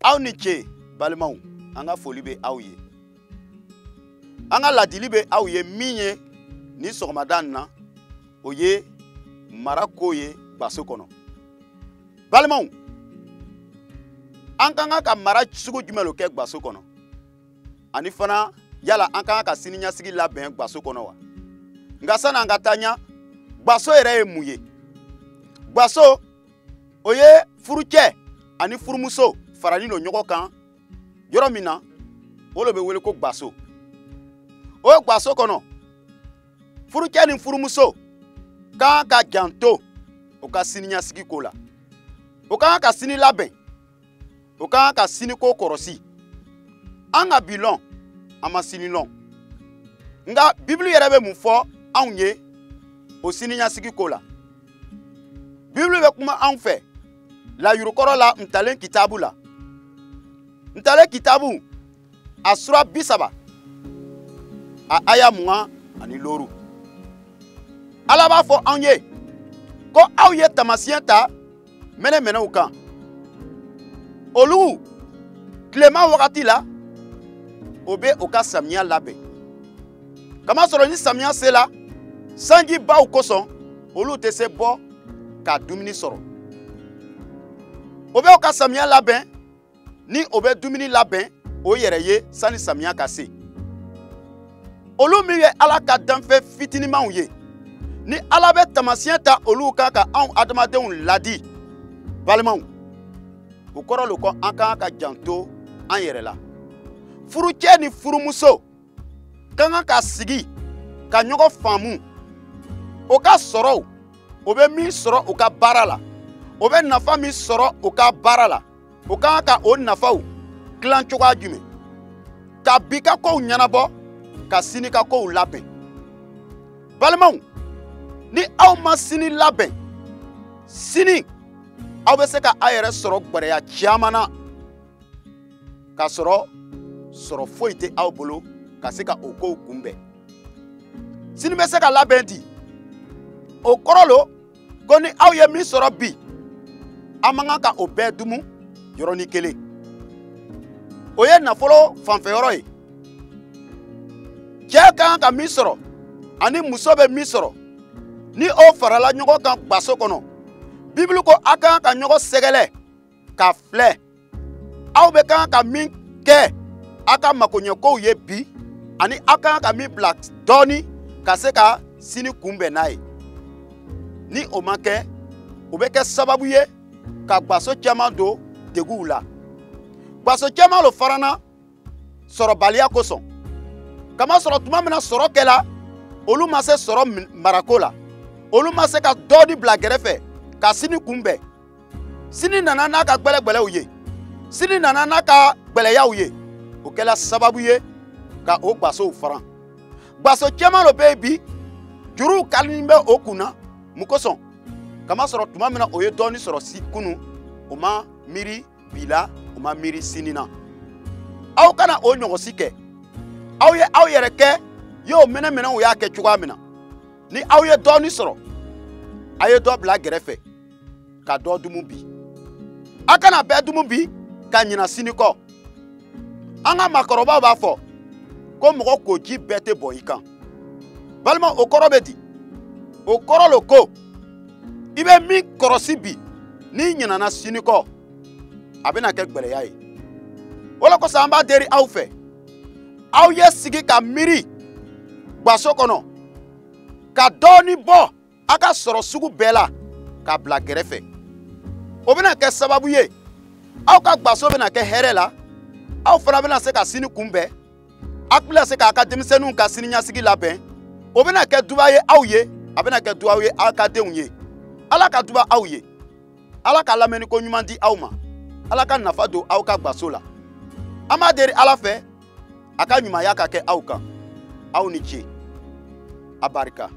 Aw ni ce balimaw, an ka foli bɛ aw ye, an ka ladili bɛ aw ye. Min ye ni sɔgɔmada in na, o ye mara ko ye gaso kɔnɔ. Balimaw, an ka kan ka mara sugu jumɛn lo kɛ gaso kɔnɔ? Ani fana, yala an ka kan ka siniɲɛsigi labɛn gaso kɔnɔ wa? Nka sani an ka taa ɲɛ, gaso yɛrɛ ye mun ye? Gaso, o ye furucɛ ani furumuso faralen don ɲɔgɔn kan yɔrɔ min na, o de bɛ wele ko gaso. O gaso kɔnɔ, furucɛ ni furumuso ka kan ka janto o ka siniɲɛsigi ko la, o ka kan ka sini labɛn, o ka kan ka siniko kɔrɔsi. An ka bi lɔn, an ma sini lɔn. Nka Bibulu yɛrɛ bɛ mun fɔ anw ye o siniɲɛsigi ko la? Bibulu bɛ kuma anw fɛ layurukɔrɔ la, Ntalen kitabu la, Ntalen kitabu a sura 30, a aya 25. Ala b'a fɔ anw ye ko aw ye taamasiyɛn ta mɛnɛmɛnɛw kan. Olu tilema wagati la, o bɛ o ka samiya labɛn, kamasɔrɔ ni samiya sela, sanjibaw kosɔn, olu tɛ se bɔ ka dumuni sɔrɔ. O bɛ o ka samiya labɛn, ni o bɛ dumuni labɛn o yɛrɛ ye sani samiya ka se. Olu min ye Ala ka danfɛn fitinimanw ye, ni Ala bɛ taamasiyɛn ta olu kan ka anw adamadenw ladi, balimaw, o kɔrɔ lo ko an ka kan ka janto an yɛrɛ la. Furucɛ ni furumuso ka kan ka sigi ka ɲɔgɔn faamu. O ka sɔrɔw, o bɛ min sɔrɔ u ka baara la, o bɛ nafa min sɔrɔ u ka baara la, o ka kan ka o nafaw tilan cogoya jumɛn, ka bi ka kow ɲɛnabɔ, ka sini ka kow labɛn. Balimaw, ni aw ma sini labɛn, sini aw bɛ se ka aw yɛrɛ sɔrɔ gwɛlɛya caman na, k'a sɔrɔ sɔrɔ foyi tɛ aw bolo ka se ka o kow kunbɛn. Sini bɛ se ka labɛn di? O kɔrɔ lo ko ni aw ye min sɔrɔ bi, an man kan ka o bɛɛ dumu yɔrɔnin kelen. O ye nafolo fanfɛyɔrɔ ye. Cɛ ka kan ka min sɔrɔ ani muso bɛ min sɔrɔ, ni o farala ɲɔgɔn kan gaso kɔnɔ, Bibulu ko a ka kan ka ɲɔgɔn sɛgɛlɛ ka filɛ aw bɛ ka kan ka min kɛ aw ka makoɲɛkow ye bi, ani aw ka kan ka min bila dɔɔni ka se ka sini kunbɛn n'a ye. Ni o ma kɛ, o bɛ kɛ sababu ye ka gaso caman don deguw la. Gaso caman lo farana sɔrɔbaliya kosɔn, kamasɔrɔ tuma min na sɔrɔ kɛla, olu ma se sɔrɔ marako la, olu ma se ka dɔɔni bila gɛrɛfɛ ka sini kunbɛn. Sini nana n'a ka gwɛlɛgwɛlɛw ye, sini nana n'a ka gwɛlɛyaw ye, o kɛla sababu ye ka o gasow faran. Gaso caman lo bɛ yen bi, juruw karilen bɛ o kun na. Mun kosɔn? Kamasɔrɔ tuma min na o ye dɔɔni sɔrɔ si kunu, o ma miiri bi la, o ma miiri sini na. Aw kana o ɲɔgɔnsi kɛ. Aw ye aw yɛrɛ kɛ y'o mɛnɛmɛnɛw y'a kɛ cogoya min na. Ni aw ye dɔɔni sɔrɔ, a ye dɔ bila gɛrɛfɛ ka dɔ dumu bi. A kana bɛɛ dumu bi ka ɲina sini kɔ. An ka maakɔrɔbaw b'a fɔ ko mɔgɔ koji bɛɛ tɛ bɔn i kan. Balima, o kɔrɔ bɛ di? O kɔrɔ lo ko i bɛ min kɔrɔsi bi, n'i ɲinana sini kɔ, a bɛna kɛ gwɛlɛya ye. O de kosɔn an b'a deli aw fɛ, aw ye sigi ka miiri gaso kɔnɔ, ka dɔɔni bɔ a ka sɔrɔ sugu bɛɛ la k'a bila gɛrɛfɛ. O bɛna kɛ sababu ye aw ka gaso bɛna kɛ hɛrɛ la, aw fana bɛna se ka sini kunbɛn, aw bɛna se k'a ka denmisɛnninw ka siniɲɛsigi labɛn. O bɛna kɛ duba ye aw ye, a bɛna kɛ duwawu ye aw ka denw ye. Ala ka duba aw ye, Ala ka lamɛnniko ɲuman di aw ma, Ala ka nafa don aw ka gaso la. An b'a deli Ala fɛ a ka ɲumanya ka kɛ aw kan. Aw ni ce, a barika.